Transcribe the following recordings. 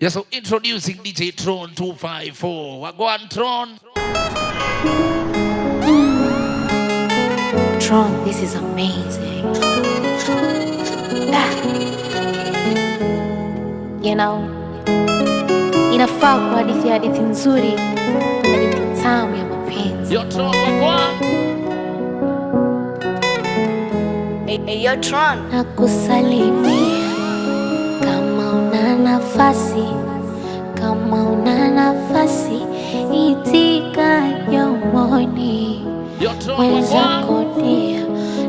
Yeah, so introducing DJ Tron 254. Wagwan, Tron. Tron, this is amazing. Ah. Inafaa kwa hadithi, hadithi nzuri, hadithi tamu ya mapenzi. Yo, Tron, wagwan. Hey, hey, yo, Tron. Nakusalimia kama una nafasi, kama una nafasi, itika yomoni. Yo, Tron, wagwan. Mwenzako dia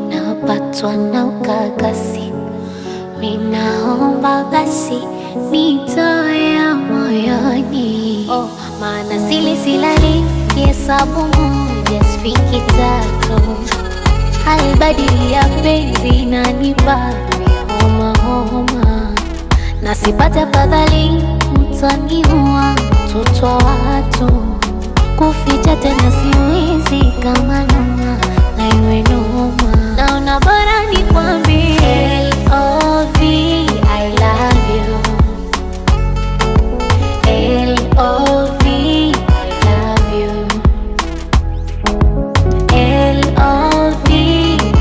napatwa na ukakasi, ninaomba basi nitoe ya moyoni. Oh, maana sili silali kihesabu moja sifiki tatu, halibadili ya penzi inanipa homa homa, na sipate afadhali mtaniua mtoto wa watu, kuficha tena siwezi kama noma na iwe noma, naona bora nikwambie L.O.V. I love you. L.O.V. I love you. L.O.V.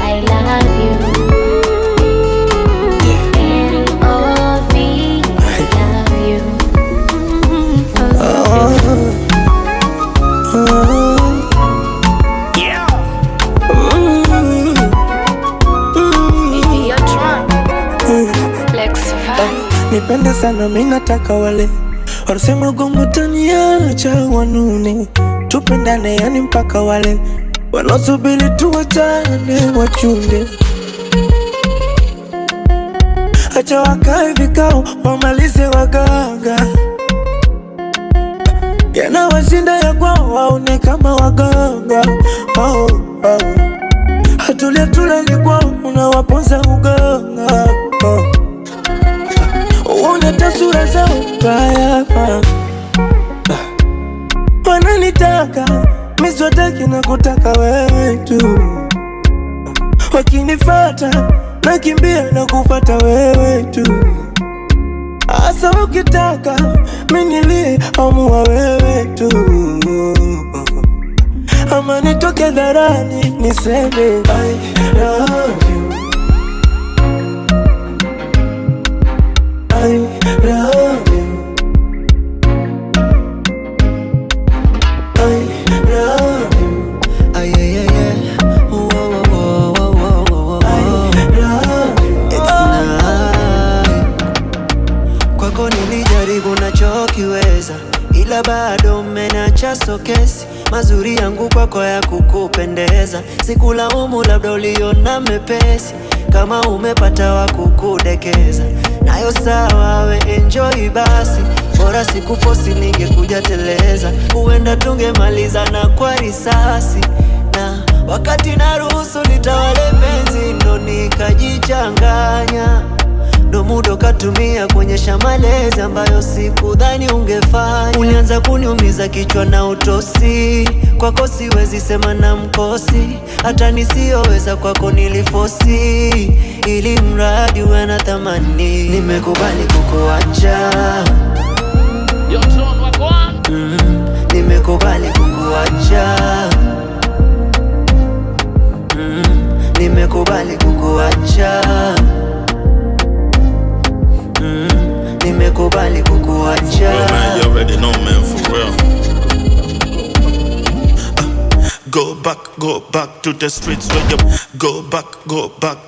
I love you. L.O.V. I love you. Hey, yo, Tron. Lex Van. Nipende sana mi nataka wale wanasema gongo taniacha wanune, tupendane yani mpaka wale wanaosubiri tuwachane wachunde, acha wakae vikao wamalize waganga, yanawashinda ya kwao waone kama waganga. Oh, oh. Hatulia tulali kwao unawaponza uganga oh. Uone tasura zao mbaya, wananitaka miswataki na kutaka wewe tu, wakinifata nakimbia na kufata wewe tu, hasa ukitaka minilie amua wewe tu, ama nitoke dharani niseme I love you, I love you, I love you. Ay, ay, ay, ay. Whoa, whoa, whoa, whoa, whoa, whoa, I whoa. love you. It's nine. Kwako nilijaribu nachokiweza, ila bado umenacha sokesi. Mazuri yangu kwako ya kukupendeza, sikulaumu, labda uliona mepesi. Kama umepata wa kukudekeza, nayo sawa, we enjoy basi. Bora sikufosi, ningekuja teleza, huenda tungemalizana kwa risasi na wakati naruhusu litawale penzi, ndo nikajichanganya, ndo muda ukatumia kuonyesha malezi ambayo sikudhani ungefanya. Ulianza kuniumiza kichwa na utosi, kwako siwezi sema na mkosi, hata nisiyoweza kwako nilifosi, ili mradi uwe na thamani. Nimekubali kukuacha, Yo, Tron, wagwan. Nimekubali kukuacha, nimekubali kukuacha, nimekubali kukuacha. Well, man, you already know, man, for real. Go back to the streets where you go back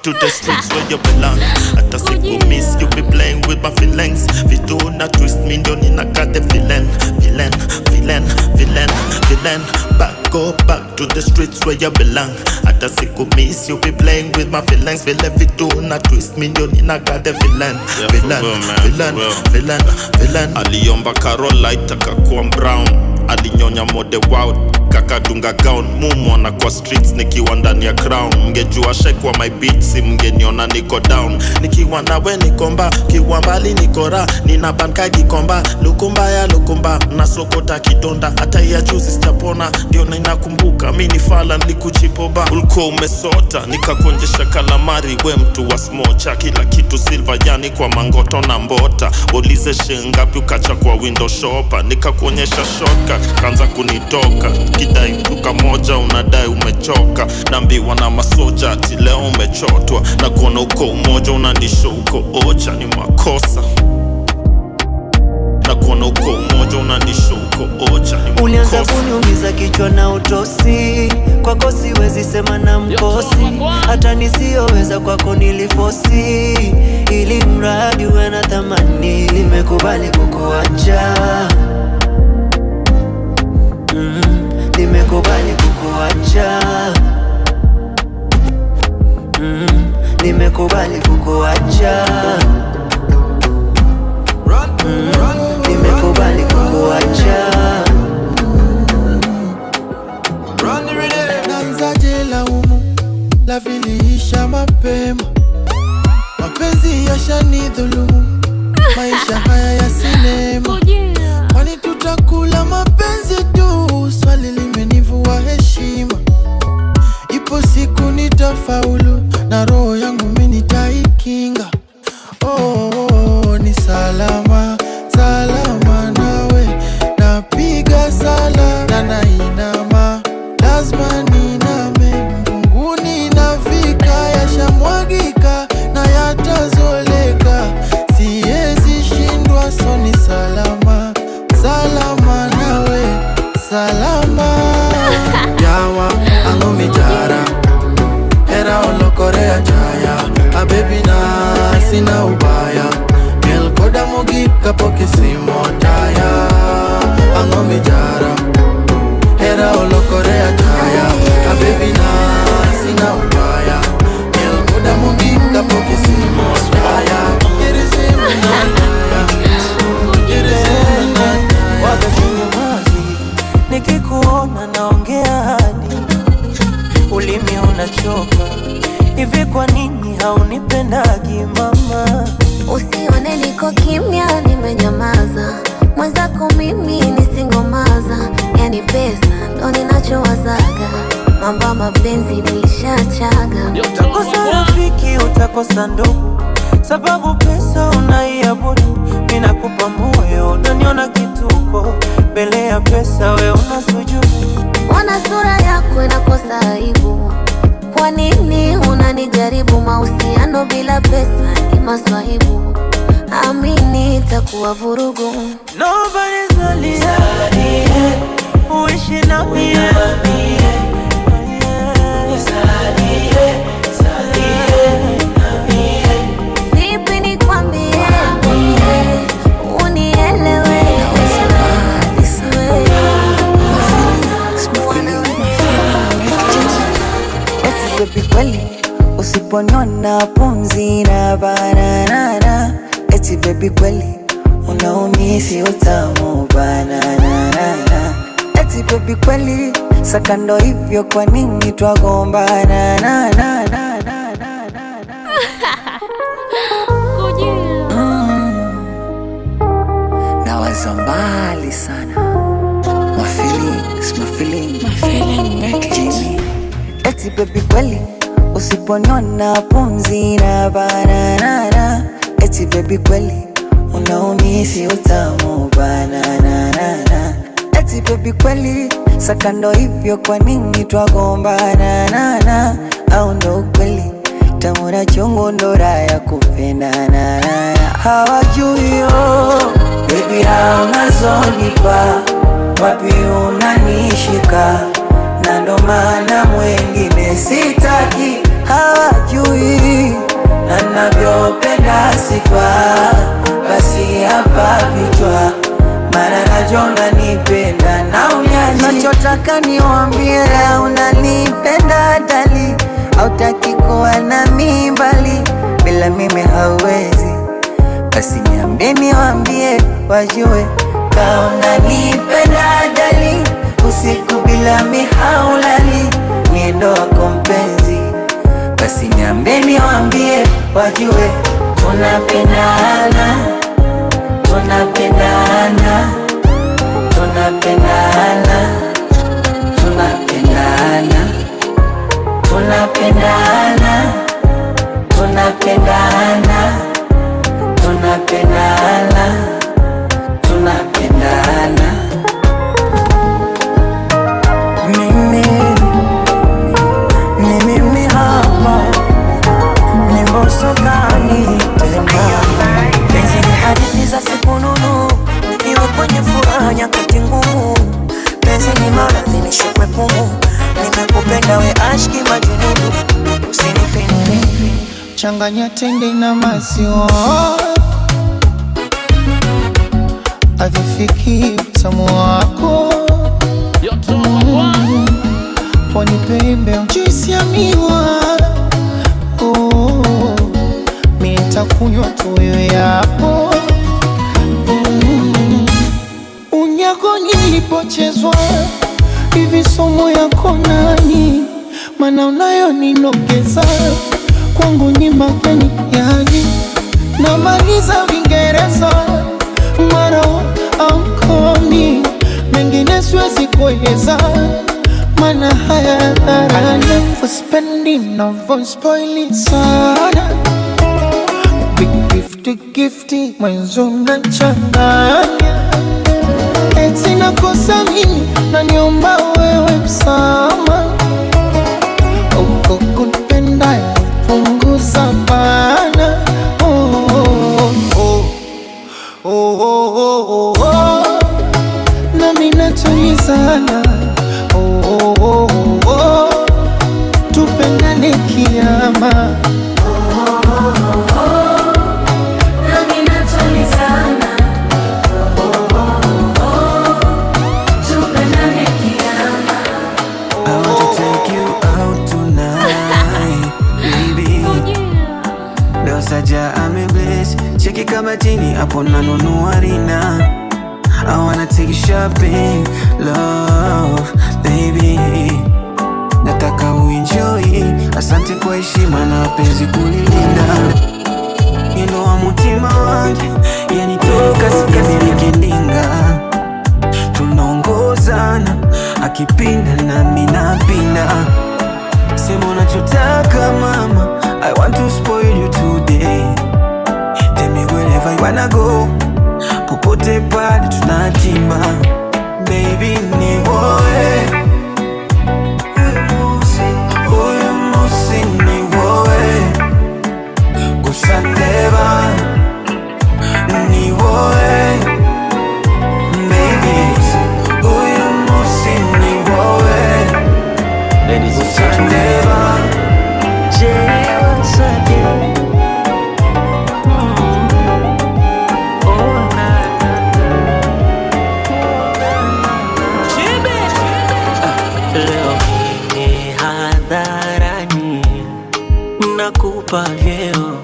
to the streets where you belong. Hata siku miss you be playing with my feelings. Vitu una twist me ndio ninakate villain, villain, villain, villain, villain. Back, go back to the streets where you belong. Hata siku miss you be playing with my feelings. Vile vitu una twist me ndio ninakate villain, Yeah, for villain, real, man, for villain, real. Villain, villain. Aliomba Carola itakakuwa brown, alinyonya mode wow Kakadunga gown mumwana kwa streets nikiwa ndani ya crown. Mngejua shekwa my beats, mngeniona niko down. Nikiwa nawe nikomba, kiwa mbali nikora. Nina banka gikomba, lukumba ya lukumba. Nasokota kidonda, hata ya juzi sitapona. Ndio ninakumbuka, mi ni fala nilikuchipoba. Ulikuwa umesota, nikakuonjesha kalamari. We mtu wa smocha, kila kitu silver yani kwa mangoto na mbota. Ulize shingapi ukacha kwa window shopper. Nikakuonyesha shortcut, kaanza kunitoka. Kidai duka moja unadai umechoka. Naambiwa na masoja ati leo umechotwa. Na kuona uko umoja unanisho uko ocha ni makosa. Na kuona uko umoja unanisho uko ocha ni Ulianza makosa. kuniumiza kichwa na utosi, kwako siwezi sema na mkosi, hata nisiyoweza kwako nilifosi, ili mradi uwe na thamani. Nimekubali kukuacha, nimekubali kukuacha, nimekubali kukuacha, nimekubali kukuacha. Nanzaje laumu la viliisha mapema, mapenzi yashanidhulumu, maisha haya ya sinema, kwani tutakula mapenzi tu? Swali limenivua heshima, ipo siku nitafaulu na roho yangu mimi nitaikinga. Oh, oh, oh, ni salama salama nawe, napiga sala na nainama, lazima niname, mbinguni nafika, yashamwagika na yatazoleka, siwezi shindwa, so ni salama salama nawe, salama yawa angomijara hera olokorea jaya abebi na sina ubaya miel koda mogik kapok isimo taya ang'o mijara hera olokorea jaya abebi na sina ubaya miel koda mogik kapok isimo taya Kirisim na taya Kirisim na taya. Waga sinyamazi, nikikuona naongea hadi ulimi unachoka. Hivi kwa nini haunipendagi mama? Usione niko kimya, nimenyamaza. Mwenzako mimi nisingomaza, yani pesa ndo ninachowazaga. Mambo ya mapenzi nilishachaga. Utakosa rafiki, utakosa ndugu, sababu pesa unaiabudu. Mimi nakupa moyo, unaniona kituko, mbele ya pesa we unasujudu. Ona sura yako inakosa aibu. Kwa nini unanijaribu? Mahusiano bila pesa ni maswahibu. Amini itakuwa vurugu. Nobody's alia, uishi na mie. Vipi nikwambie, unielewe? Eti baby kweli usiponiona pumzi na bananana. Eti baby kweli unaumisi utamu bananana. Eti baby kweli sakando hivyo, kwa nini twagombana? Na, na, na, na, na, na, na. Nawaza mbali sana. My feelings, my feelings, my feeling make it. Eti baby kweli usiponiona pumzi na bananana. Eti baby kweli unaumisi utamu bananana. Eti baby kweli sakando hivyo, kwa nini twagombana? Na, au ndo ukweli tamu na chungu ndo raha ya kupendana. Hawajui oh, baby raha unazonipa wapi unanishika, na ndo maana mwengine sitaki. Hawajui na navyopenda sifa, basi hapa vichwa, maana najua unanipenda na unyaji. Nachotaka niwambie unanipenda dali, hautaki kuwa nami mbali, bila mimi hauwezi. Basi niambie niwaambie wajue, kaona nipenda dali, Usiku bila mihaulali, miendo wako mpenzi. Basi niambeni, waambie wajue, tunapendana, tunapendana, tunapendana, tunapendana, tunapendana, tunapendana, tunapendana, tunapendana. Mimi ni mimi hapa ni Mbosokani tena. Penzi ni hadithi za siku nunu, iwe kwenye furaha nyakati ngumu. Penzi ni maradhi nishikwe pumu, nimekupenda we ashki majununu, usinipende Changanya tende na maziwa, havifiki utamu wako. Pwani pembe juisi ya miwa, oh, mi nitakunywa tu wewe hapo. Unyago nilipochezwa hivi, somo yako nani? Mana unayo ninogeza kwangu ni mageni, yani namaliza Vingereza mara amkomi mengine siwezi kueleza, mana haya dharani uspendi navyospoili sana. Big gifty gifty mwenzo mnachanganya, eti nakosa mimi naniomba wewe msama uko kunipenda punguza bana. Oh, oh, oh, oh, oh, oh, oh. Nami natulizana oh, oh, oh, oh, oh. Tupendane kiama. Nami natulizana. Oh, oh, oh. Tupendane kiama. I want to take you out tonight, baby. Leo Saja amebless, cheki kama chini hapo nanunua rina. I wanna take you shopping, love, baby. Nataka uenjoy, asante kwa heshima na penzi kulilinda. Mwendo wa mutima wange, yani toka sikamiliki ndinga. Tunaongozana, akipinda nami napinda. Sema unachotaka mama, I want to spoil you today. Tell me wherever you wanna go, popote pale tunatima. Baby ni woe, uyu musi ni woe, kusandeva ni woe. Baby, uyu musi ni woe, kusandeva. Leo mimi hadharani nakupa vyeo,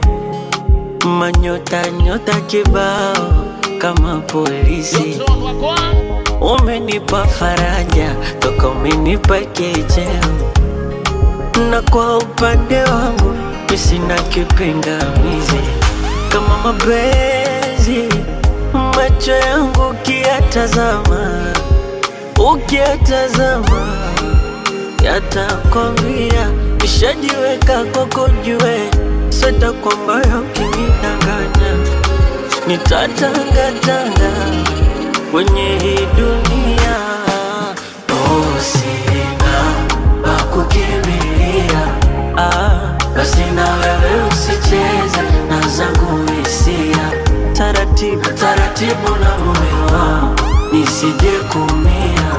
manyota nyota kibao kama polisi. Umenipa faraja toka umenipa kicheo, na kwa upande wangu mi sina kipingamizi. Kama mapenzi macho yangu ukiyatazama, ukiyatazama yatakwambia nishajiweka kwako jue, seta kwamba ukinidanganya nitatangatanga kwenye hii dunia. Oh, sina pa kukimbilia. Ah, basi na wewe usicheze na zangu hisia, taratibu taratibu na moyo wangu nisije kumia.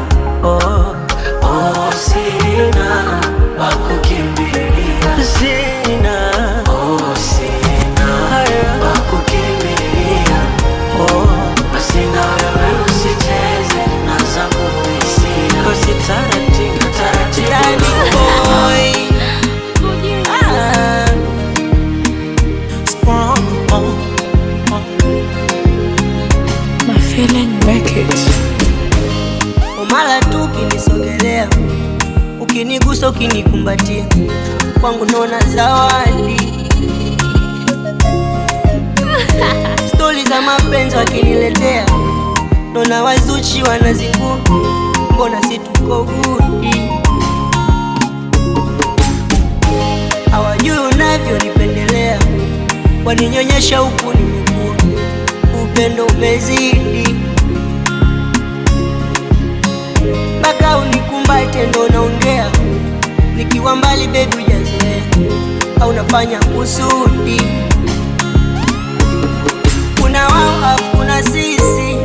Oh, oh, sina pa kukimbilia, sina, oh, sina pa kukimbilia. Oh, basi na wewe usicheze na zangu hisia, basi taratibu taratibu na moyo. My feeling make it. Mara tu ukinisogelea, ukinigusa, ukinikumbatia, kwangu naona zawadi. Stori za mapenzi wakiniletea, naona wazuchi wanazingua, mbona si tuko gudi? Hawajui unavyonipendelea, waninyonyesha huku nimekuwa, upendo umezidi mpaka unikumbate ndo naongea, nikiwa mbali baby hujazoea, au nafanya kusudi. Kuna wao afu kuna sisi,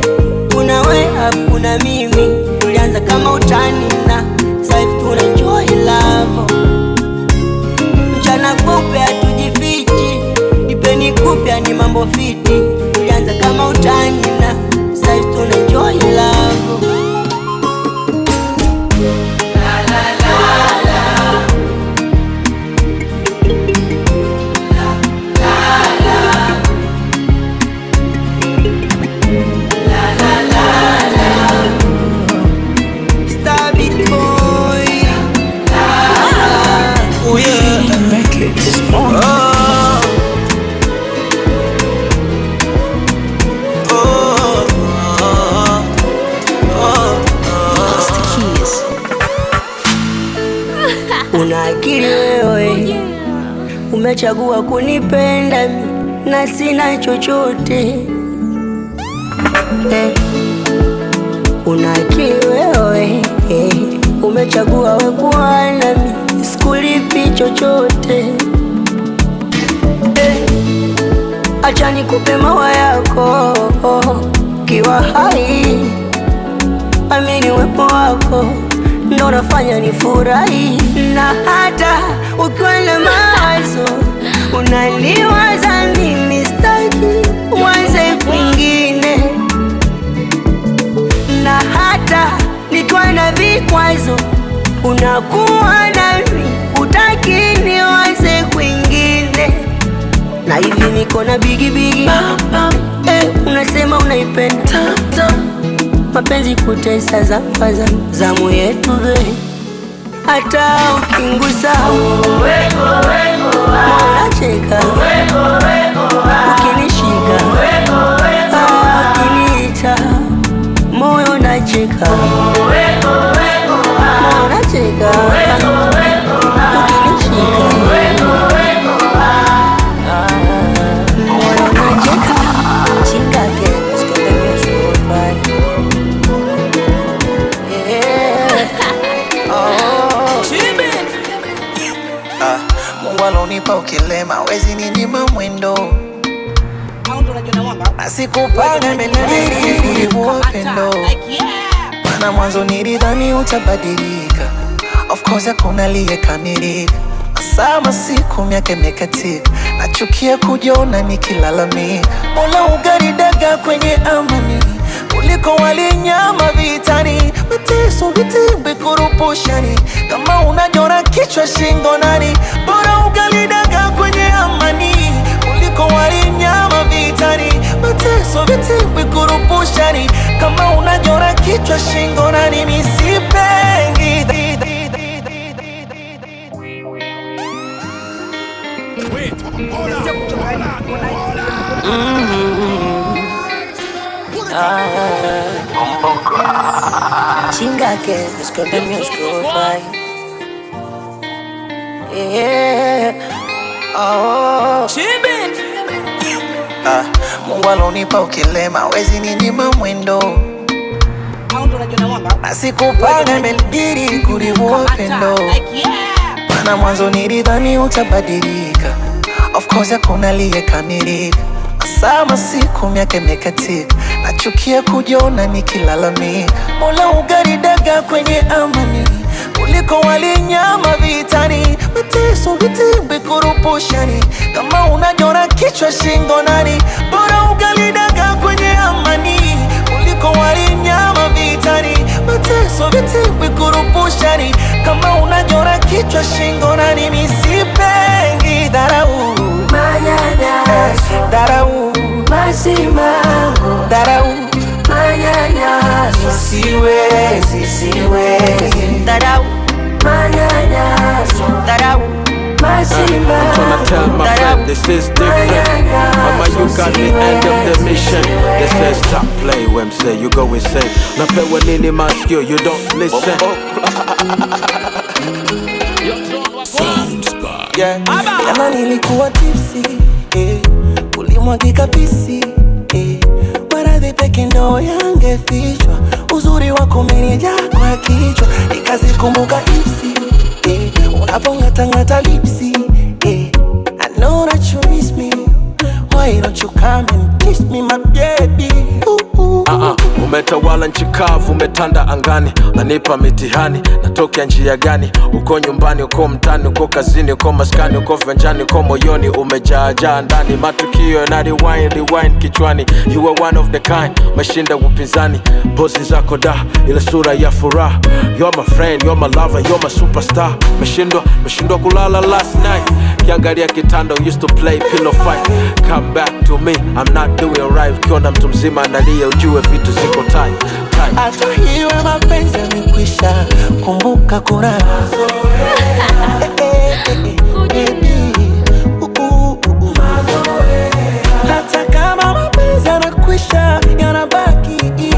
kuna we afu kuna mimi. Tulianza kama utani na sasa hivi tuna enjoy love. Mchana kupe hatujifichi, nipeni kupya ni mambo fiti. Tulianza kama utani na sasa hivi tuna enjoy love. Star big boy. Oh, yeah. Oh. Oh, oh, oh. Una akili wewe, umechagua kunipenda mi na sina chochote eh. Una akili wewe eh. Umechagua we kuwa nami, sikulipi chochote eh. Acha nikupe maua yako kiwa hai, amini uwepo wako ndo nafanya nifurahi, na hata ukiwa na mawazo unaniwaza mimi, staki uanze kwingine, na hata nikiwa na vikwazo unakuwa nami, utaki niwaze kwingine, na hivi niko na bigibigi eh, unasema unaipenda mapenzi kutesa zafaza zamu yetu be, hata ukingusa unacheka, ukinishika ukiniita moyo nacheka, moyo nacheka ukinishika moyo nacheka. Chica que esconde mi worldwide. Yeah. Oh. Ah, Mungu alonipa ukilema, wezi ninyima mwendo na sikupanga mbele upendo, maana mwanzo nilidhani utabadilika. Of course hakuna aliyekamilika, sama siku miaka imekatika, nachukia kujiona nikilalamika. Mola ugali daga kwenye amani kuliko walinyama vitani, mateso vitimbi kurupushani, kama unajora kichwa shingo nani, bora ugali daga kwenye amani kuliko walinyama vitani, mateso vitimbi kurupushani, kama unajora kichwa shingo nani, misipengi Chinga que esconde mi worldwide. Yeah. Oh. Ah, Mungu alonipa ukilema, wezi ninyima mwendo na sikupanga mbele kuliwa upendo, maana mwanzo nilidhani utabadilika. Of course hakuna aliyekamilika, sama siku miaka imekatika, nachukia kujiona nikilalamika. Mola ugali daga kwenye amani kuliko walinyama vitani, mateso vitimbi kurupushani, kama unajora kichwa shingo nani, bora ugali daga kwenye amani kuliko walinyama vitani, mateso vitimbi kurupushani, kama unajora kichwa shingo nani, misipengi dharau Manyanyaso, dharau masimango, dharau manyanyaso, siwezi Siwezi dharau, manyanyaso, dharau, I'm tryna tell my friend this is different. Mama, you got me end of the mission. They say stop play, Wem say you go insane. Napewa nini masikio, you don't listen. Yeah. Jana nilikuwa tipsy, eh, ulimwagika pisi, eh, maradhi peke ndo yangefichwa, uzuri wako umenijaa kwa kichwa, nikazikumbuka ipsi, eh, unavongatangata lipsi, eh, I know that you miss me, why don't you come and kiss me my baby, ooh, ooh. Umetawala nchi kavu, umetanda angani, unanipa mitihani, natokea njia gani? Uko nyumbani, uko mtani, uko kazini, uko maskani, uko venjani, uko moyoni, umejaajaa ndani, matukio na rewind, rewind kichwani. You are one of the kind, umeshinda upinzani, pozi zako da, ile sura ya furaha. You're my friend, you're my lover, you're my superstar. Meshindwa kulala last night, kiangalia kitanda, we used to play pillow fight. Come back to me, I'm not doing right. Ukiona mtu mzima analia, ujue vitu ziko tight, tight. Hata iwe mapenzi yamekwisha, kumbuka kuna eh, eh, eh, baby. Uh, uh, uh, uh. Hata kama mapenzi yanakwisha, yanabaki. Eh,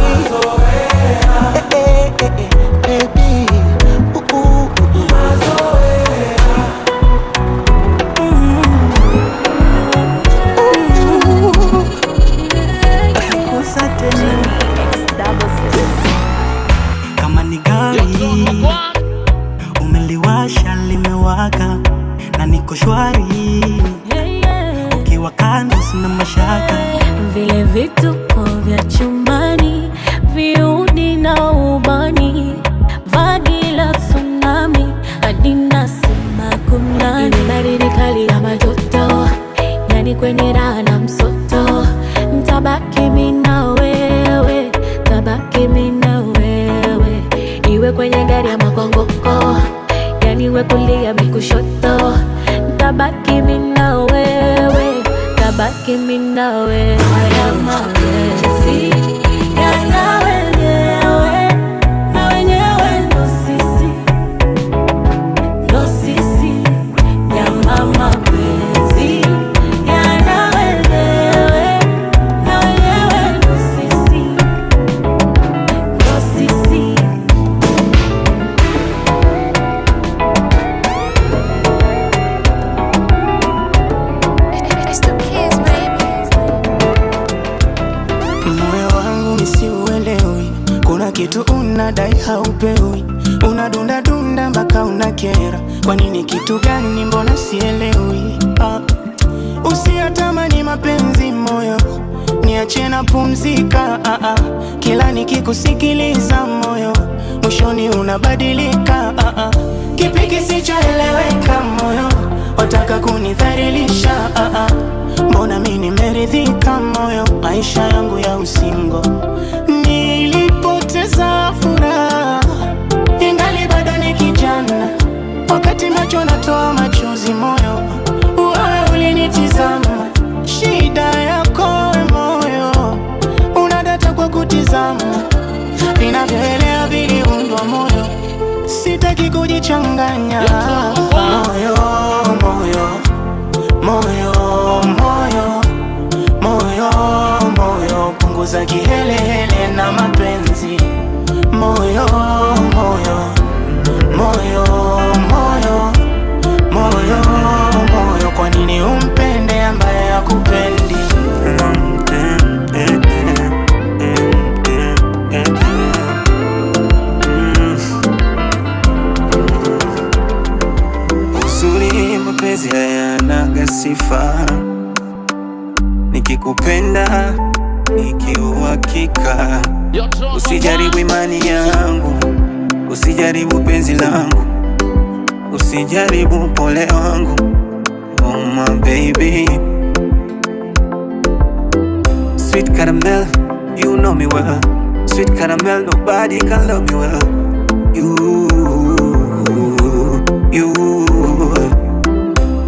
eh, eh, eh, baby. Uh, uh, uh, uh. Mm. Kosa tena kama ni gari umeliwasha limewaka na niko shwari ukiwa kando sina mashaka Vile vituko vya chumbani, viudi na ubani, vagi la tsunami hadi nasema kunani. Ile baridi kali ya majoto, yani kwenye raha na msoto, ntabaki mimi na wewe, tabaki mimi na wewe, iwe kwenye gari ama kwa ngoko, yani we kulia mimi kushoto, ntabaki mimi na wewe, tabaki mimi na wewe. Haya mapenzi yana wenyewe na wenyewe ndo sisi, ndo sisi. Nyama mapenzi yana wenyewe na wenyewe ndo sisi, ndo sisi. Moyo wangu misiuelewi, kuna kitu unadai haupewi, unadunda dunda mpaka unakera. Kwa nini? Kitu gani? Mbona sielewi? Ah, usiyatamani mapenzi moyo, niache na pumzika. Ah, ah, kila nikikusikiliza moyo, mwishoni unabadilika. Ah, ah, kipi kisichoeleweka moyo, wataka kunidhalilisha? Ah, ah, mbona mi nimeridhika moyo, maisha yangu ya usingo nilipoteza furaha, ingali bado ni kijana, wakati macho natoa machozi moyo, wewe ulinitizama. Shida yako we moyo, unadata kwa kutizama, vinavyoelea viliundwa moyo, sitaki kujichanganya moyo, moyo, moyo, moyo, moyo, moyo, punguza kihelehele na mapenzi moyo, moyo, moyo, moyo, moyo, moyo, kwa nini umpende ambaye hakupendi? Uzuri mapenzi hayanaga sifa, nikikupenda nikiuhakika, usijaribu imani yangu, usijaribu penzi langu, usijaribu upole wangu, oh my baby. Sweet caramel, you know me well. Sweet caramel, nobody can love me well. You.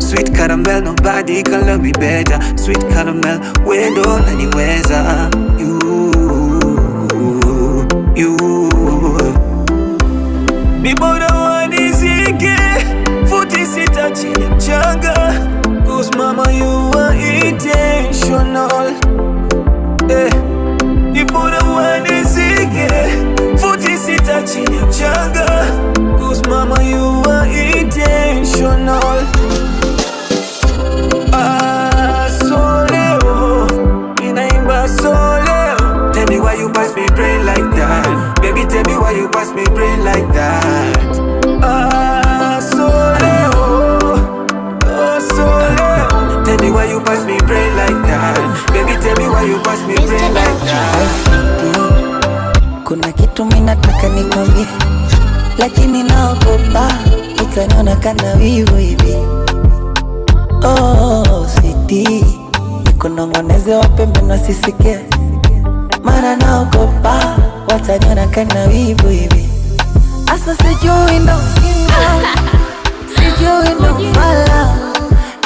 Sweet caramel, nobody can love me better. Sweet caramel, wendo unaniweza. You, you. like that? Baby, tell me why you pass me brain like that. Ah, sole, oh, oh, sole. Tell me why you pass me brain like that. Baby, tell me why you pass me brain like that. Kuna kitu mimi nataka nikwambie, lakini naogopa utaniona kana wivu hivi. Oh, sweetie, nikunong'oneze wapembe wasisikie, maana naogopa wataniona kana wivu hivi. Asa sijui ndo kinga, sijui ndo fala,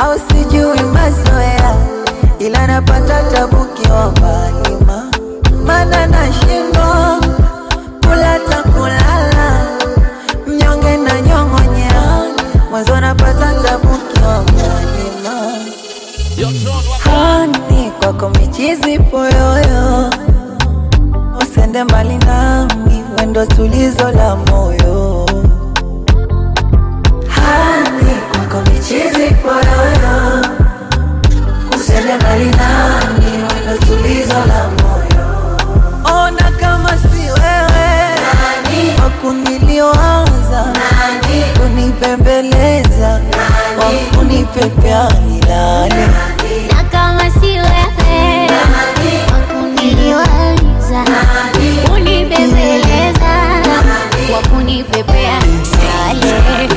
au sijui mazoea, ila napata tabu kiwa mbali, maana nashindwa kula ta kulala, mnyonge na nyong'onyea, mwanzo napata tabu kiwa mbali. Hani kwako michizi poyoyo, usende mbali nami, wendo tulizo la moyo. Hani kwako michizi poyoyo, usende mbali nami, wendo tulizo la moyo. Ona kama si wewe nani wakuniliwaza, nani kunipembeleza, wakunipepea nilale. Na kama si wewe wakuniliwaza, kunibembeleza, wakunipepea nilale.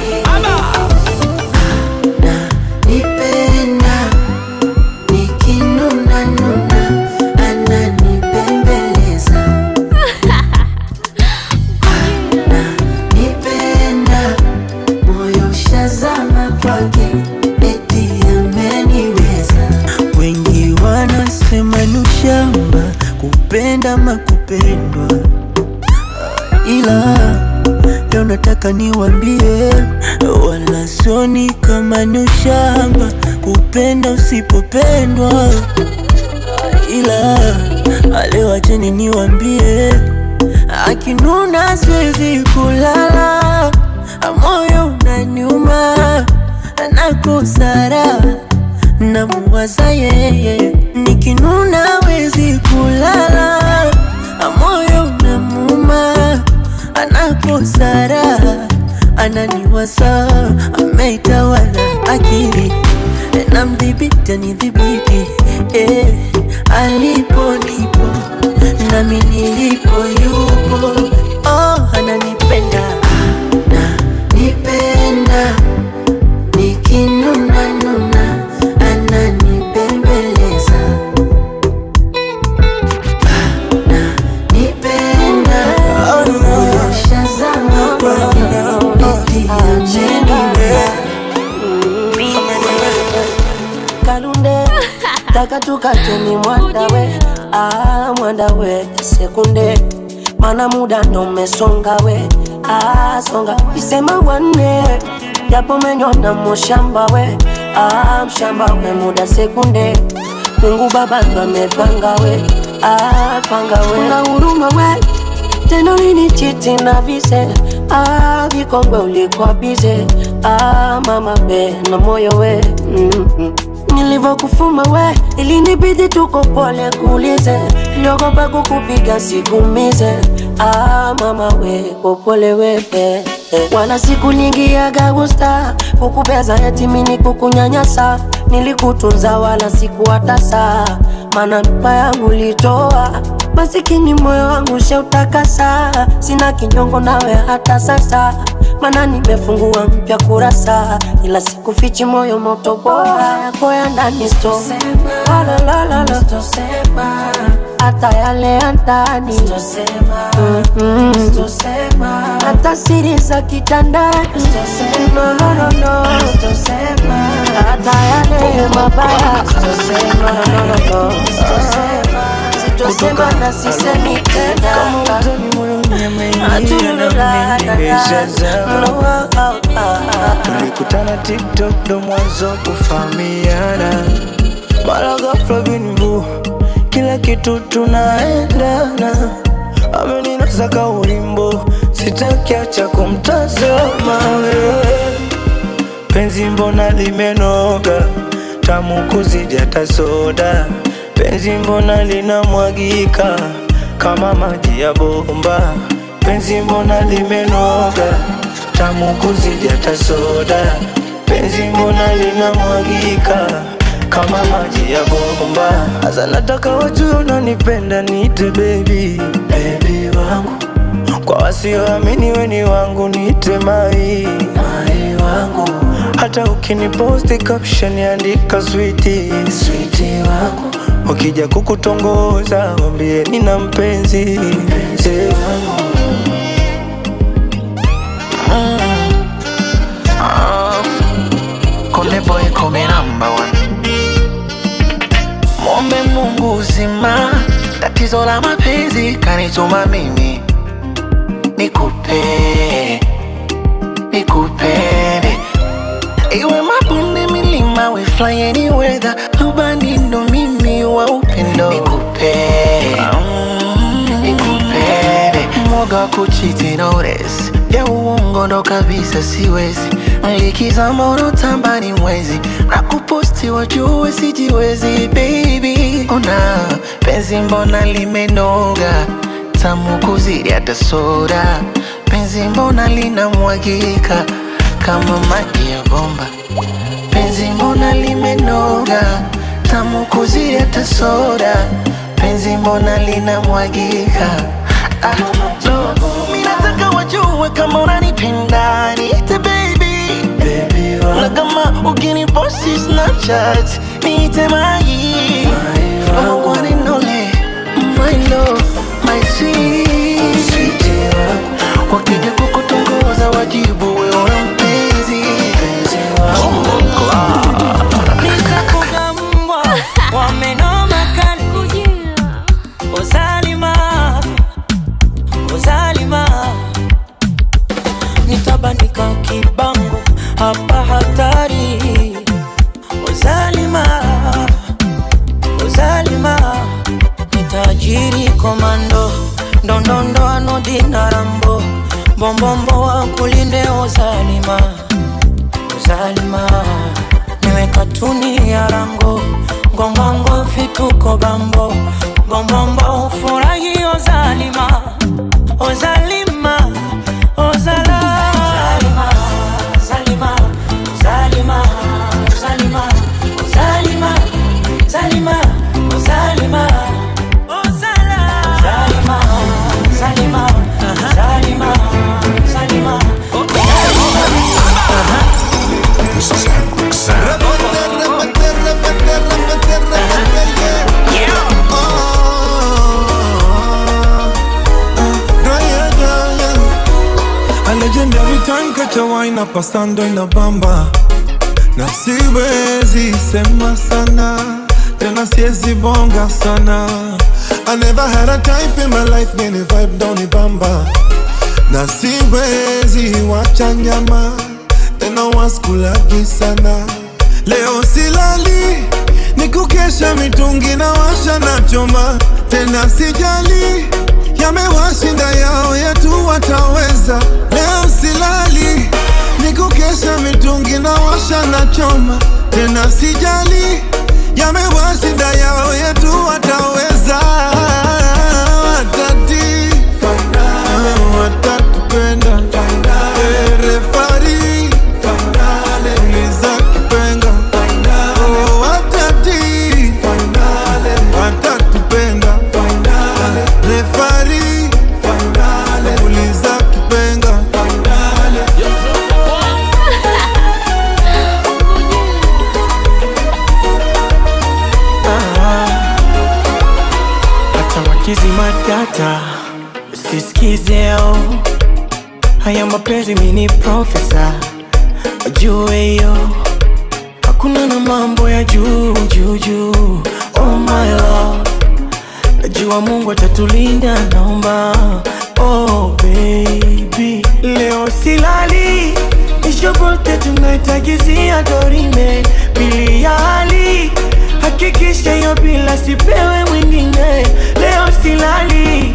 Nipenda nikinuna nuna ananipembeleza. Nipenda moyo ushazama kwake eti ameniweza. Wengi wanasema ni ushamba kupenda ama kupendwa, ila leo nataka niwambie, wala sioni kama ni ushamba kupenda usipopendwa, ila leo acheni niwambie, akinuna siwezi kulala, moyo unaniuma, nakosa raha, namuwaza yeye, nikinuna wezi kulala, moyo unamuuma, anakosa raha, ananiwaza, ameitawala akili, namdhibiti anidhibiti, alipo nipo nami nilipo yupo, oh, ananipenda Nipenda nikinuna nuna ananipembeleza. Nipenda moyo ushazama kwake eti ameniweza. Kalunde taka tukate ni mwandawe, ah, mwandawe sekunde, mana muda ndo umesonga we, ah, songa isema wanne japo menyona mushamba we, ah, mshamba we muda sekunde, Mungu Baba ndo amepanga we, ah, panga we, una huruma we tena ulinichiti na vise, ah, vikongwe ulikuwa bize, ah, mama we na moyo we. Nilivyokufuma we ilinibidi tuko pole kuulize, niliogopa kukupiga sikumize, ah, mama we popole we eh. Wala siku nyingi ya gusta kukubeza eti mini kukunyanyasa, nilikutunza wala sikuwatasa, maana mpa yangu litoa masikini moyo wangu sheutakasa, sina kinyongo nawe hata sasa, maana nimefungua mpya kurasa, ila sikufichi moyo moto bora yako ya ndani sto hata yale ya ndani, hata siri za kitandani, no, no, no, no. Hata yale mabaya, no, no, no, no. Sitosema na sisemi tena. Tulikutana TikTok ndo mwanzo kufahamiana, mara ghafla bin vu, kila kitu tunaendana. Ameninasa kaulimbo, sitaki acha kumtazama wewe. Penzi mbona limenoga, tamu kuzidi hata soda. Penzi mbona linamwagika, kama maji ya bomba. Penzi mbona limenoga, tamu kuzidi hata soda. Penzi mbona linamwagika kama maji ya bomba. Sasa nataka wajue unanipenda, niite baby, baby wangu. Kwa wasioamini we ni wangu, niite mai, mai wangu. Hata ukiniposti caption andika sweetie, sweetie wangu. Wakija kukutongoza wambie nina mpenzi, mpenzi wangu. Konde boy come number one. Mwombe Mungu uzima, tatizo la mapenzi kanituma mimi nikupe, nikupende, iwe mabonde, milima, we fly any weather, rubani ndo mimi wa upendo, nikupe, nikupende, mwoga wa kuchiti notice ya uongo ndo kabisa siwezi, likizama unotamba ni mwezi na kuposti wajue sijiwezi, baby ona penzi mbona limenoga, tamu kuzidi hata soda, penzi mbona linamwagika kama maji ya bomba, penzi mbona limenoga, tamu kuzidi hata soda, penzi mbona linamwagika. Ah, no. Mi nataka wajue kama unanipenda niite baby, baby wangu. Na kama ukiniposti Snapchat niite mai, my one and only, my love, my sweet. Wakija kukutongoza wajibu wewe una mpenzi. Nitafuga mbwa wa meno makali. Ozalima, Ozalima, nitabandika kibango hapa hatari. Ozalima, Ozalima, nitajiri komando ndondondo anodina rambo bombombo wa kulinde Ozalima, Ozalima, niwe katuni ya rango ngongongo vituko bambo bombombo ufurahi Ozalima, Ozalima, Ozala Zalima, Zalima, Zalima, Zalima, Zalima, Zalima, Ozala Zalima, Zalima, Zalima, Zalima. A legendary time catch a wine up pasando in a bamba, na siwezi sema sana tena siwezi bonga sana. I never had a type in my life many vibe down bamba, na siwezi wacha nyama tena waskulagi sana. Leo silali nikukesha mitungi na washa na choma tena sijali yamewashinda yao yetu wataweza. Leo silali nikukesha mitungi na washa na choma tena sijali yamewashinda yao yetu wataweza. Watati watatupenda refari uliza kipenga. Oh, watati watatupenda refari uliza kipenga. Hata wakizima data usisikize, oh. Haya mapenzi mini profesa wajue hiyo, hakuna na mambo ya juu juu juu. Oh my love, najua Mungu atatulinda, naomba. Oh baby, leo silali, it's your birthday tonight, agizia dorime pili ya hali, hakikisha hiyo bila sipewe mwingine. Leo silali,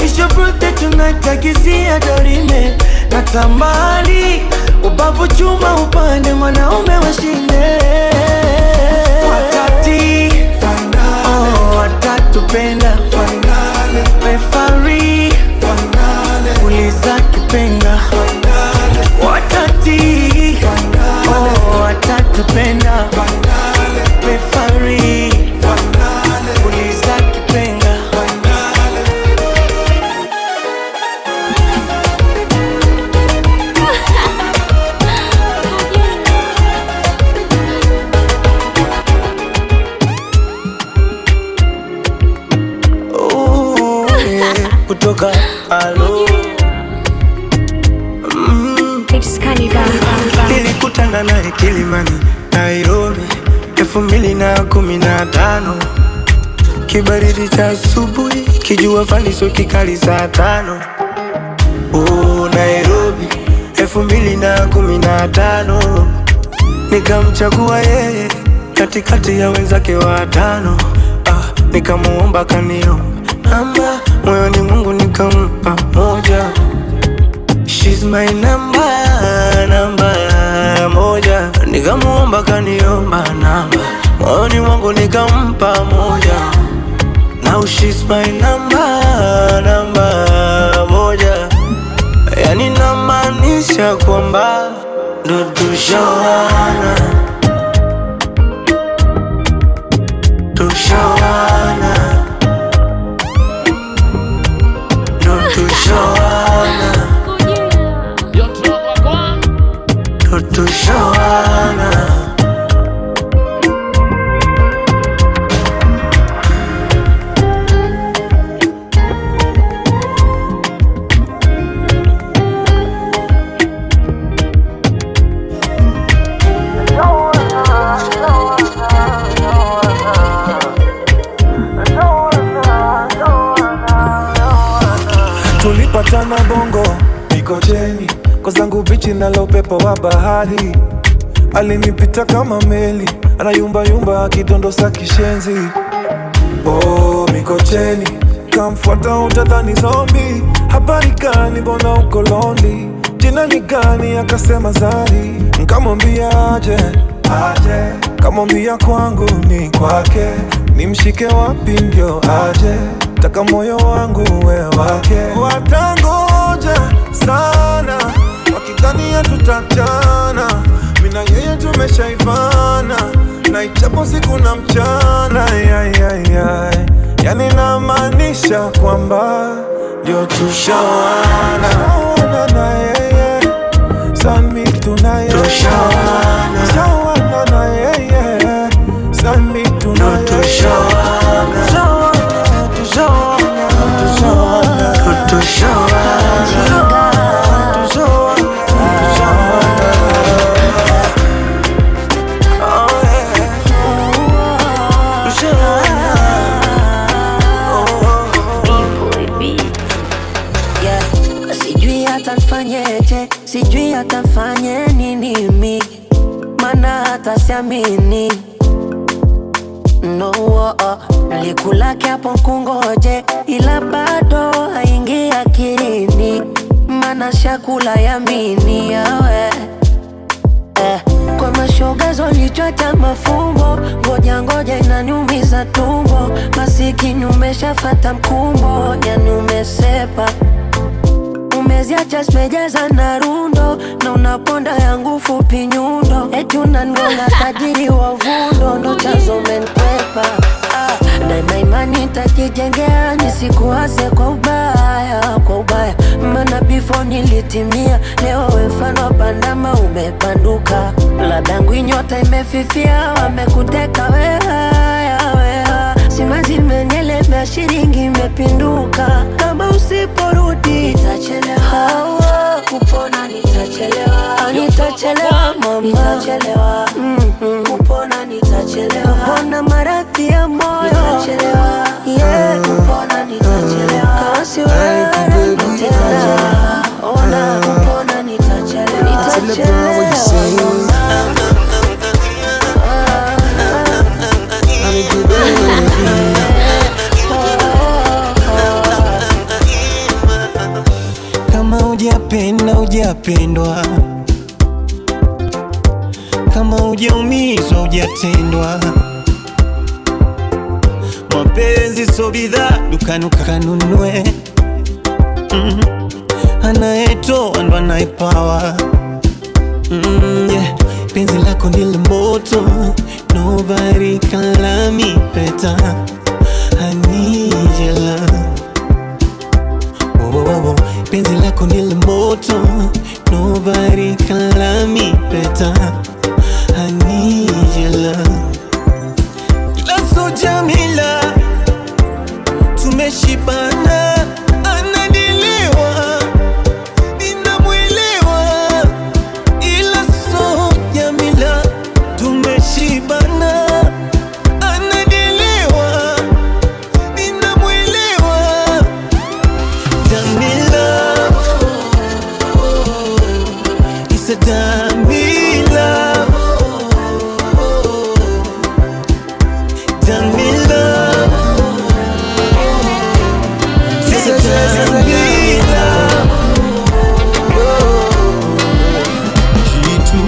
it's your birthday tonight, agizia dorime natamani ubavu chuma upande mwanaume washinde. Watati, oh, watatupenda. Refari, uliza kipenga, watati, oh, watatupenda. Refari, uliza kipenga. Ooh, yeah. Kutoka alo Nilikutana naye Kilimani, Nairobi 2015, kibaridi cha asubuhi, kijua faniso kikali saa 5. Oh, Nairobi 2015, nikamchagua yeye katikati ya wenzake watano. Ah, nikamuomba kaniomba namba, moyoni mwangu nikampa moja. She's my number, namba moja. Nikamuomba kaniomba namba, moyoni mwangu nikampa moja. Now she's my number, namba moja. Yani namaanisha kwamba ndo tushawana, tushawana, ndo tushawana, ndo tushawana. Tulipatana Bongo Mikocheni, kwa zangu bichi nalo upepo wa bahari. Alinipita kama meli, anayumba yumba akidondosa kishenzi. Oh, Mikocheni, kamfuata utadhani zombi. Habari gani, mbona uko lonely? Jina ni gani? Akasema Zari. Nkamwambia aje, aje. Kamwambia kwangu ni kwake, nimshike wapi ndio aje? Taka moyo wangu we wake. Watangoja sana wakidhania tutachana, mina yeye tumeshaivana na ichapo siku na mchana ay, ay, ay. Yani namaanisha kwamba ndio tushawana na yeye sami tunaye Tushawana. Shawana na yeye sami tunaye Tushawana. Yeah. Sijui hata nfanyeje, sijui hata nfanye nini mi, mana hata siamini no, oh, oh. Nilikula kiapo kungoje, ila bado haingi akilini, mana shakula yamini yawe eh. Kwa mashogazo lichota mafumbo, ngoja ngoja inaniumiza tumbo, masikini umeshafata mkumbo, yani umesepa umeziacha zimejaza na rundo na unaponda yangu fupi nyundo, eti unanigonga tajiri wa vundo, ndo chanzo umenikwepa. Ah, na imani nitajijengea nisikuase kwa ubaya, kwa ubaya, maana before nilitimia, leo we mfano wa bandama umepanduka, labda nyota imefifia, wamekuteka wehaya weha, simanzi imenielemea, shilingi imepinduka, kama usiporudi nitachelewa, kupona nitachelewa, nitachelewa mama, nitachelewa kupona nitachelewa, kupona maradhi ya moyo nitachelewa, yeah, kupona nitachelewa, kama si wewe nitachelewa, ona kupona nitachelewa, nitachelewa mama. Kama hujapenda hujapendwa, kama hujaumizwa hujatendwa, Mapenzi so bidhaa dukani ukanunue. Anayetoa ndo anayepawa. Yeah. Penzi lako ndilo moto, nobody can love me better. I need your love. Oh, oh, oh. Penzi lako ndilo moto, nobody can love me better. I need your love. Lasso Jamila, tumeshibana, ananielewa, ninamwelewa. Ila so Jamila, tumeshibana, ananielewa, ninamwelewa. Jamila, it's a Jamila, Jamila, it's a Jamila. Kitu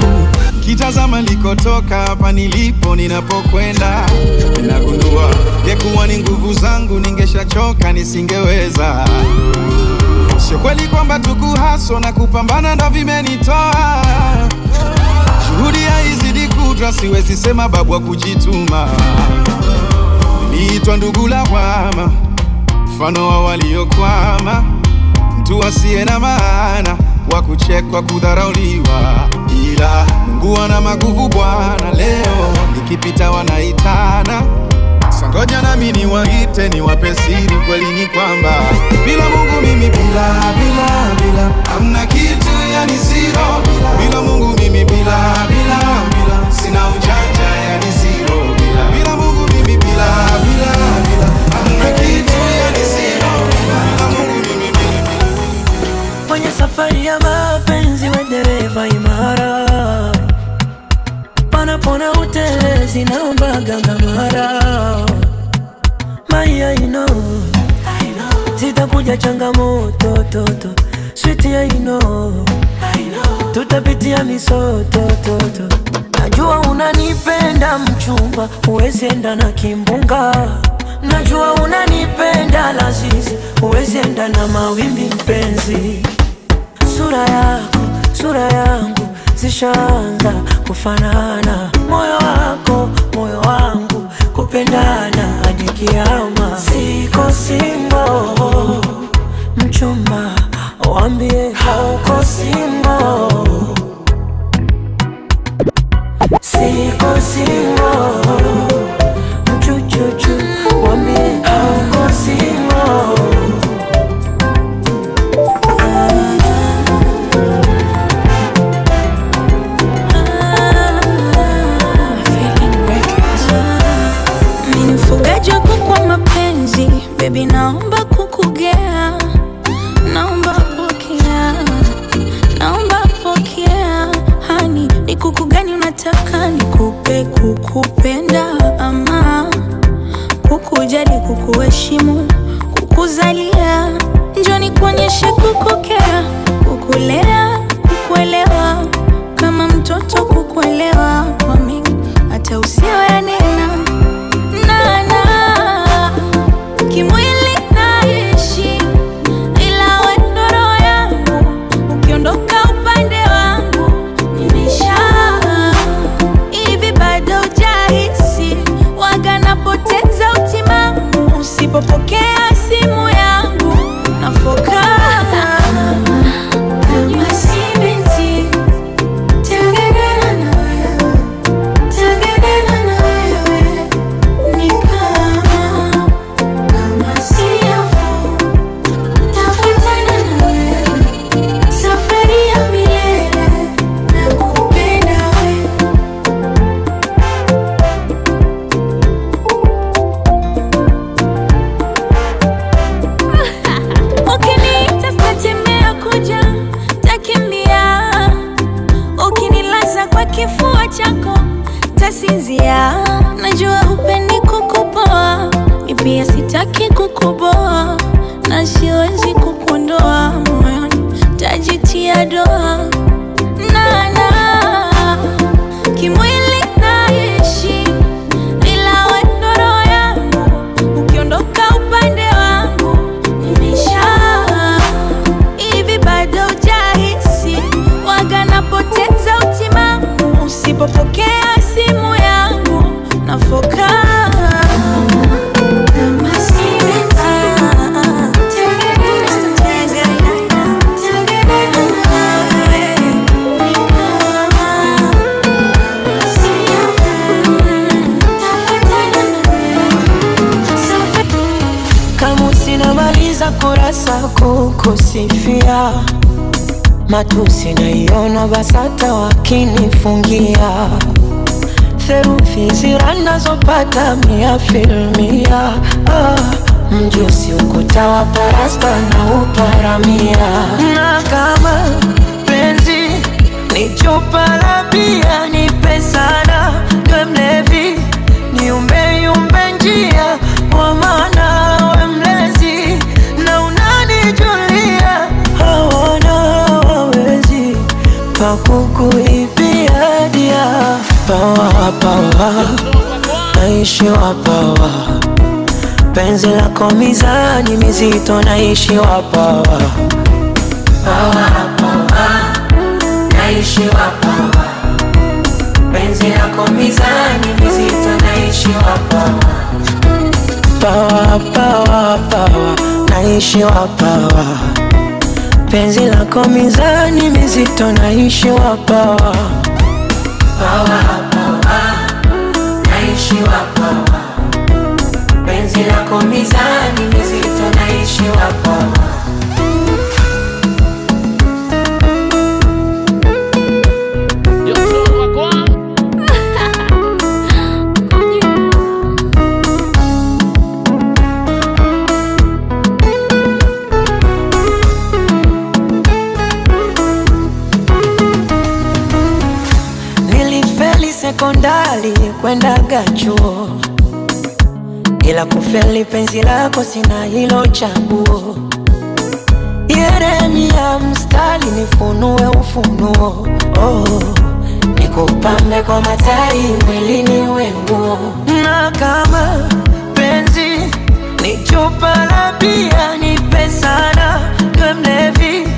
kitazama likotoka hapa nilipo ninapokwenda, ninagundua yekuwa ni nguvu zangu, ningeshachoka nisingeweza. Sio kweli kwamba tukuhaso na kupambana ndo vimenitoa. Juhudi haizidi kudra, siwezi sema babu wa kujituma. Niliitwa ndugu lawama, mfano wa waliokwama, mtu asiye na maana, wa kuchekwa, kudharauliwa. Ila Mungu ana maguvu Bwana, leo nikipita wanaitana. Sangoja nami niwaite, niwape siri, kweli ni kwamba bila Mungu mimi bila bila bila hamna kitu, yani zero. Bila Mungu mimi bila bila bila sina ujanja, yani zero. Bila bila Mungu mimi bila bila bila hamna kitu, yani zero. Bila Mungu mimi bila. Kwenye safari ya mapenzi we dereva imara, panapona utelezi naomba gangamara. My I know, zitakuja changamoto toto, sweet I know, tutapitia misoto toto. Najua unanipenda mchumba, huwezi enda na kimbunga. Najua unanipenda lazizi, huwezi enda na mawimbi mpenzi. Sura yako, sura yangu zishaanza kufanana, moyo wako, moyo wangu kupendana hadi kiama. Siko single, mchumba waambie hauko single. Siko single, mchuchuchu waambie hauko single. Mimi mfugaji wako kwa mapenzi, baby naomba kukugea, naomba pokea, naomba pokea. Hani, ni kuku gani unataka nikupe? Kukupenda ama kukujali, kukuheshimu, kukuzalia? Njoo nikuonyeshe kukokea, kukulea, kukuelewa kama mtoto, kukuelewa kwa mengi hata usiwe yanena nana kimwili naishi, ila we ndo roho yangu, ukiondoka upande wangu nimeisha. Hivi bado hujahisi waga napoteza utimamu usipopokea simu yangu nafoka. Kama kukusifia, matusi naiona BASATA wakinifungia, therufi zira nazopata mia filmia, ah, mjusi ukuta wa parasta na uparamia, na kama penzi ni chupa la bia, nipe sana niwe mlevi, niumbe yumbe njia, kwa maana we mlezi na unanijulia, hawana wawezi pakukuibia dia, pawa pawa, naishi wapawa, penzi lako mizani mizito, naishi wapawa, pawa pawa, naishi wapawa, penzi lako mizani mizito, naishi wapawa, pawa pawa pawa, naishi wapawa, penzi lako mizani mizito, naishi wapawa, pawa pawa, naishi wapawa, penzi lako mizani mizito, naishi wapawa. Nilifeli sekondari kwendaga chuo, ila kufeli penzi lako sina hilo chaguo. Yeremia mstari nifunue ufunuo, oh, nikupambe kwa matari mwilini wenguo, na kama penzi ni chupa la bia, nipe sana niwe mlevi,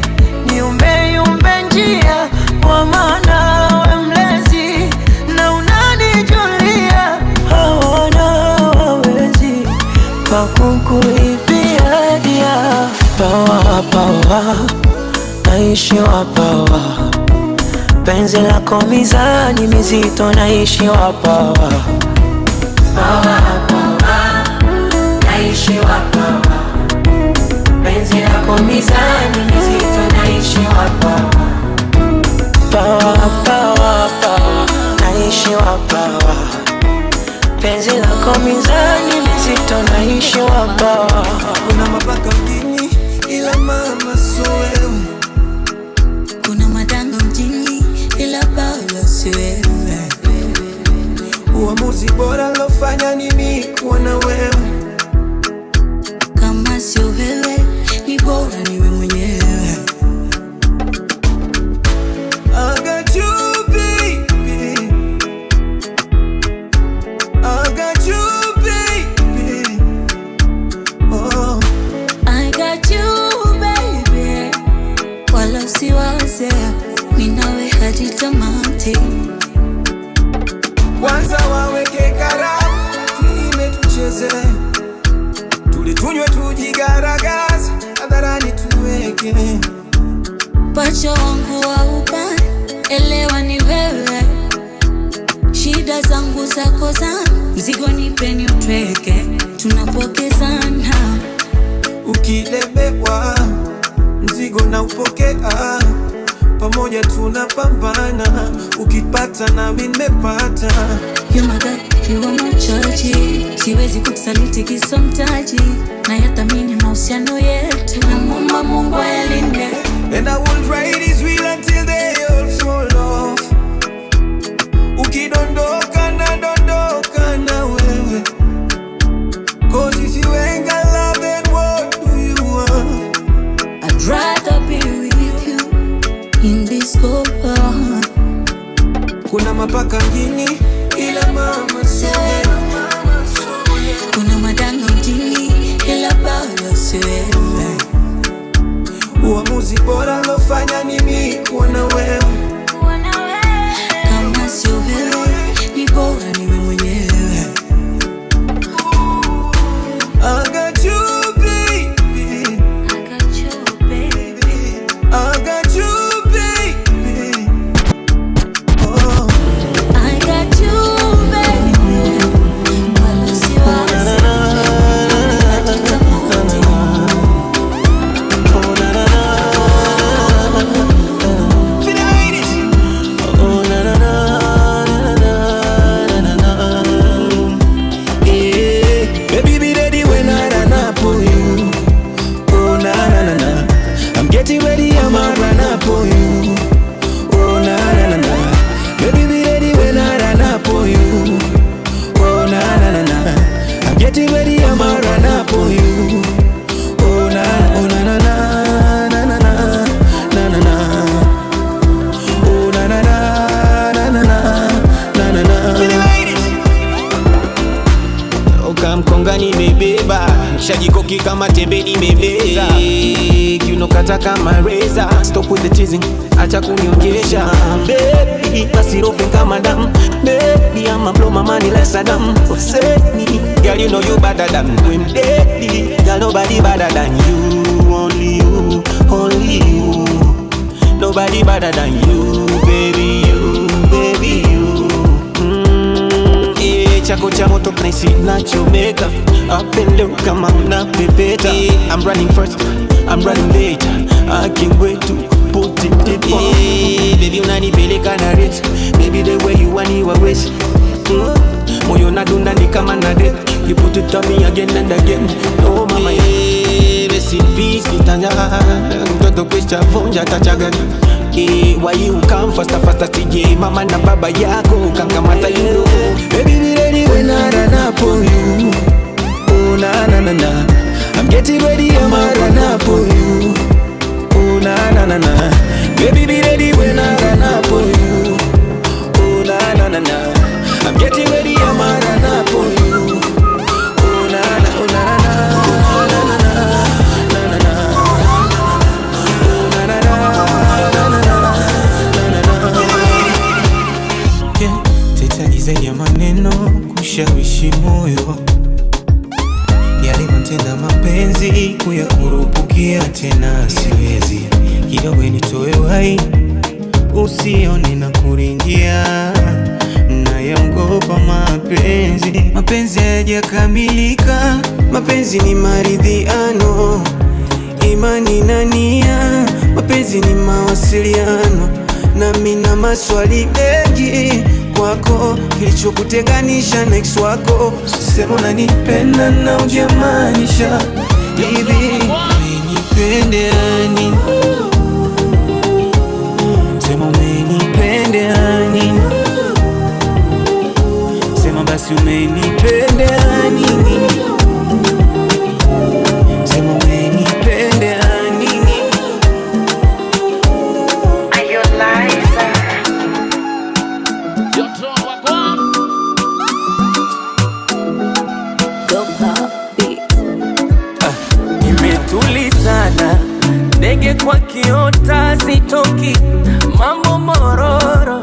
niumbe yumbe njia, kwa maana we mlezi na unanijulia, hawana wawezi pakukuibia dia, pawa pawa, naishi wapawa, penzi lako mizani mizito, naishi wapawa, pawa pawa, naishi wapawa, penzi lako mizani mizito, naishi wapawa, pawa pawa pawa, naishi wapawa, penzi lako mizani mizito, naishi wapawa. Kuna mapaka mjini ila mama sio wewe. Kuna madanga mjini ila baba si wewe. Uamuzi bora lofanya ni mimi kuwa na wewe. Kama sio wewe ni bora niwe mwenyewe. I got you baby, I got you baby, oh. I got you baby, wala usiwaze mimi nawe hadi tamati. Kwanza waweke karamu tuime tucheze, tule tunywe tujigaragaze, hadharani tuweke Pacha wangu wa ubani, elewa ni wewe. Shida zangu zako zangu, mzigo nipeni utweke, tunapokezana. Ukilemewa mzigo na upokea, pamoja tunapambana, ukipata nami nimepata. You my God, you are my church. Siwezi kukusaliti kisa mtaji, na yathamini mahusiano yetu, na muomba Mungu ayalinde. And I will ride his wheel until they all fall off. Ukidondoka na dondoka na wewe. 'Cause if you ain't got love, then what do you want? I'd rather be with you in this cold. Kuna mapaka mjini ila mama sio wewe. Kuna madanga mjini ila baba si wewe. Uamuzi bora lofanya ni mimi kuwa na wewe. Kama sio wewe ni bora niwe mwenyewe. I got you baby, I got you baby, I got you baby, oh. I got you baby, wala usiwaze hadi tamati. Oh, na, ready, I'ma run up on you. Oh na na na na. Baby be ready when I run up on you. Oh na na na na. I'm getting ready, I'ma run up on you. Oh na oh na na na na na na na na na. Oh na na na na na na na na na. Ukamkonga nimebeba, shajikoki kama tembe nimebeza, kiunokata kama reza. Stop with the teasing, acha kuniongesha. Baby, pasirofe kama damu. Baby, I'ma blow my money like Saddam Hussein. Girl, you know you better than him. Baby, girl, nobody better than you. Only you, only you. Nobody better than you, baby, you, baby, you. Chako cha moto naisi nachomeka. Up and down kama unapepeta. I'm running first, I'm running late. I can't wait to put it deep. Baby unanipeleka na rate. Baby the way you want you always. Moyo nadunda ni kama na death. You put it on me again and again. No mama, rest in peace kitanya. Mtoto kisha vunja tachaga. Why you come faster faster CJ? Mama na baba yako kankamata you know. Baby be ready when I run up on you. Oh na na na na. I'm getting ready, I'ma run up on you. Oh na na na na. Baby be ready when I run up on you. Oh na na na na. I'm getting ready, I'ma run up on you. Oh na na, oh na na na na na na na na. Oh na na na na na na na na na. Yeah, sitaji zaidi ya maneno kushawishi moyo, yalivyotenda mapenzi kuyakurupukia tena siwezi. Kidogo nitoe uhai, usione na kuringia, nayaogopa mapenzi. Mapenzi hayajakamilika, mapenzi ni maridhiano, imani na nia, mapenzi ni mawasiliano. Nami na maswali mengi kwako, kilichokutenganisha na ex wako. Sema unanipenda na hujamaanisha hivi, umenipendea nini? Sema umenipendea nini? Sema basi umenipendea nini? Sema umenipendea nini? Nimetulizana ndege kwa kiota sitoki, mambo mororo.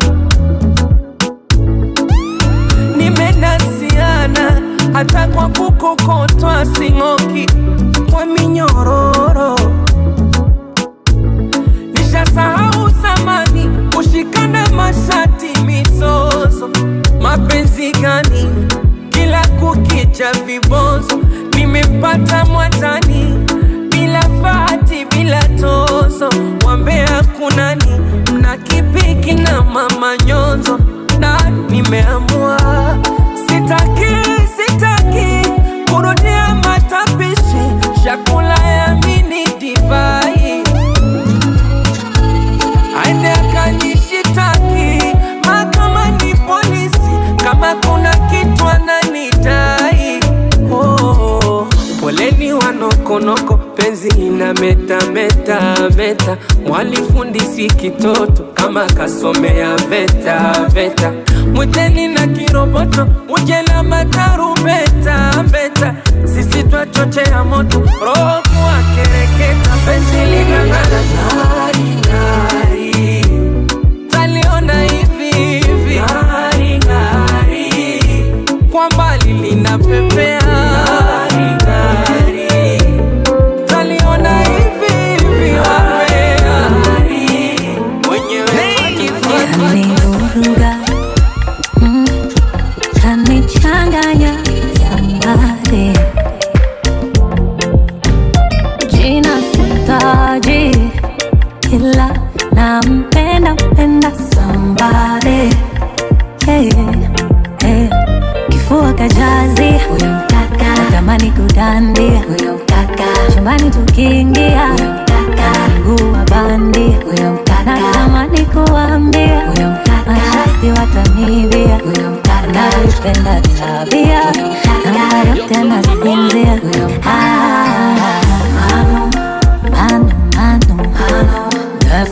Nimenasiana hata kwa kukokotwa sing'oki kwa minyororo. Nishasahau zamani kushikana mashati mizozo, mapenzi gani kila kukicha vibonzo. Nimepata mwatani bila fati bila tozo, wambea kunani mna kipiki na mama nyonzo. Na nimeamua sitaki, sitaki kurudia matapishi, chakula ya mini divai aende akanishitaki mahakamani polisi, kama kuna kitu ananidai. Oh, poleni wanokonoko, penzi lina meta meta meta, mwalifundisi kitoto kama kasomea veta veta, mwiteni na kiroboto uje na matarubeta beta, sisi twachochea moto roho kuwa kereketa, penzi linang'ara nari nari, taliona hivi hivi nari nari, kwa mbali linapepea nari nari, taliona hivi hivi wapea wenyewe twajifanya. Kanivuruga, kanichanganya somebody. Jina sitaji, ila nampenda penda somebody. Hey, hey. Kifua kajazi huyo mkaka, natamani kudandia huyo mkaka, chumbani tukiingia huyo mkaka, mguu wa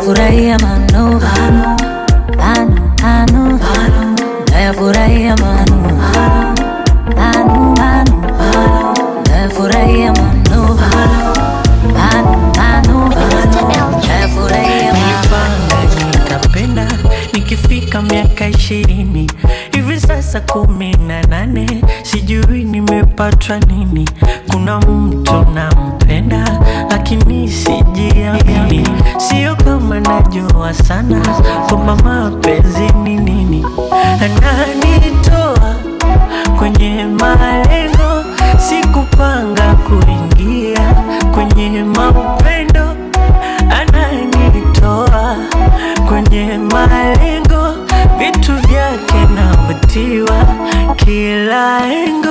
Nayafurahia manova Ano, ano, nayafurahia manova Ano, ano, nayafurahia manova Ano, ano, nayafurahia Nilipanga nikapenda, nikifika miaka 20 hivi sasa 18, sijui nimepatwa nini. Kuna mtu nampenda lakini sijiamini, sio kama najua sana kwamba mapenzi ni nini. Ananitoa kwenye malengo, sikupanga kuingia kwenye maupendo ananitoa kwenye malengo, vitu vyake navutiwa kila engo.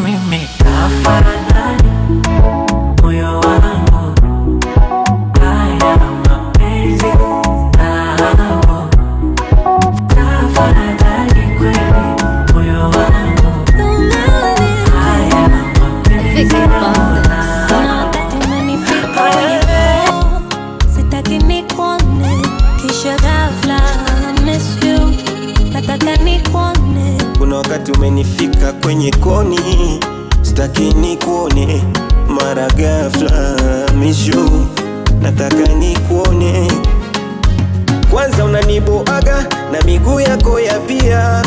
Mimi afadhali moyo wangu haya mapenzi nao, tafadhali kweli moyo wangu haya mapenzi nao. Sitaki nikuone kisha ghafla I miss you. Nataka nikuone. Kuna wakati umenifika kwenye koni, sitaki nikuone mara ghafla miss you, nataka nikuone kwanza. Unaniboaga na miguu yako ya pia,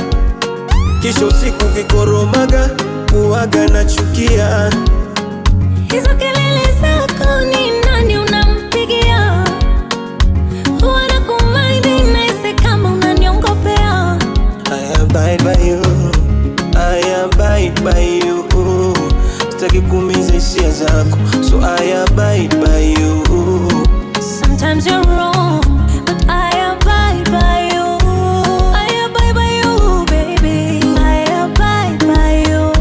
kisha usiku vikoromaga kuaga nachukia. Hizo kelele zako ni nani unampigia? Huwa nakumaindi nahisi kama unaniongopea. I abide by you, I abide by you. Sitaki kuumiza hisia zako, so I abide by you. Sometimes you're wrong, but I abide by you. I abide by you, baby. I abide by you.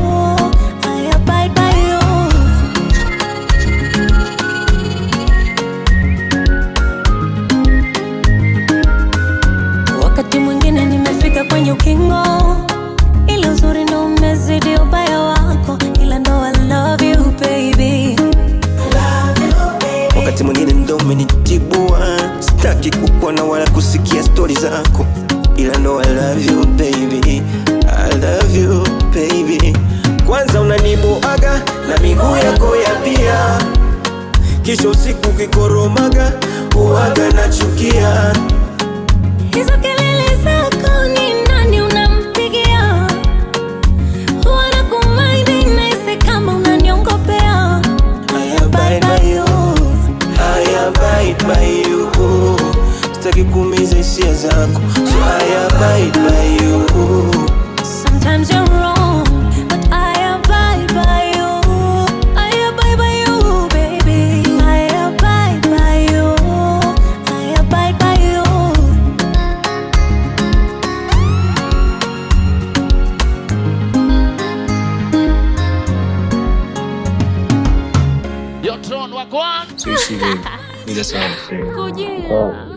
I abide by you. Wakati mwingine nimefika kwenye ukingo, ila uzuri ndo umezidi ubaya wako, ila ndo I love you baby. Wakati mwingine ndo umenitibua, sitaki kukuona wala kusikia stori zako, ila ndo I love you baby, I love you baby. Kwanza unaniboaga na miguu yako ya pia, kisha usiku kikoromaga uaga nachukia. Hizo kelele zako ni nani unampigia? Huwa nakumaindi nahisi kama unaniongopea. I abide by you, I abide by you. Sitaki kuumiza hisia zako, so I abide by you. Sometimes you're wrong, but I abide by you. I abide by you, baby. I abide by you. I abide by you. Yo, Tron, wagwan. So you see, babe, we just want to Kujia.